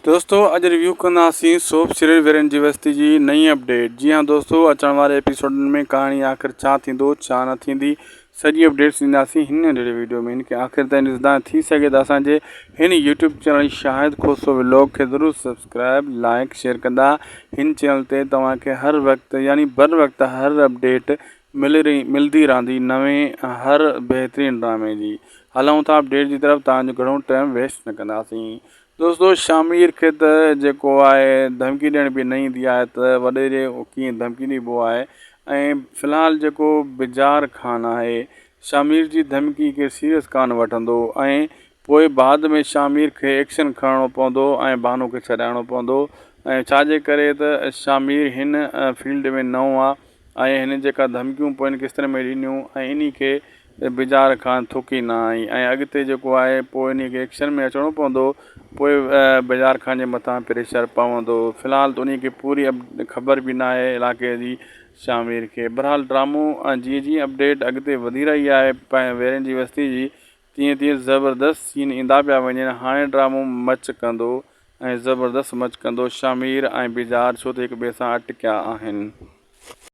دوستو اڄ ريويو ڪنداسين سوپ سيريل ويرين جي وستي جي نئين اپڊيٽ جي ها دوستو اچڻ واري ايپيسوڊن ۾ ڪهاڻي آخر ڇا ٿيندو ڇا نه ٿيندي سڄي اپڊيٽس ڏينداسين هن ننڍڙي ويڊيو ۾ هن کي آخر تائين ڏسندا ٿي سگهي ته اسان جي هن YouTube channel Shahid Khoso vlog کي ضرور سبسڪرائب لائڪ شيئر ڪندا هن چينل تي توهان کي هر وقت يعني بر وقت هر اپڊيٽ ملي ملدي رهندي نوين هر بهترين ڊرامي جي هلون ٿا اپڊيٽ جي طرف توهان جو گهڻو ٽائم ويسٽ نه ڪنداسين دوستو شامير کي ته جيڪو آهي ڌمڪي ڏيڻ به نه ايندي آهي ته وڏيري ڪيئن ڌمڪي ڏبو آهي ۽ في الحال جيڪو بجار خان آهي شامير جي ڌمڪي کي سيريس ڪانه وٺندو ۽ پوء بعد ۾ شامير کي ايڪشن کڻڻو پوندو ۽ بانو کي ڇڏائڻو پوندو ۽ ڇا جي ڪري ته شامير هن فيلڊ ۾ نئون آهي ۽ هن جيڪا ڌمڪيون پوين قسطن ۾ ڏنيون ۽ انهي کي بجار کان ٿڪي نه آئي ۽ اڳتي جيڪو آهي پوء انهي کي ايڪشن ۾ اچڻو پوندو پوء بجار خان جي مٿان پريشر پوندو في الحال ته انهي کي پوري خبر به ناهي علاقي جي شاهمير کي بھرحال ڊرامو جيئن جيئن اپڊيٽ اڳتي وڌي رهي آهي ويرين جي وستي جي تيئن تيئن زبردست سين ايندا پيا وڃن هاڻي ڊرامو مچ ڪندو ۽ زبردست مچ ڪندو شاهمير ۽ بجار ڇو ته هڪ ٻئي سان اٽڪيا آهن.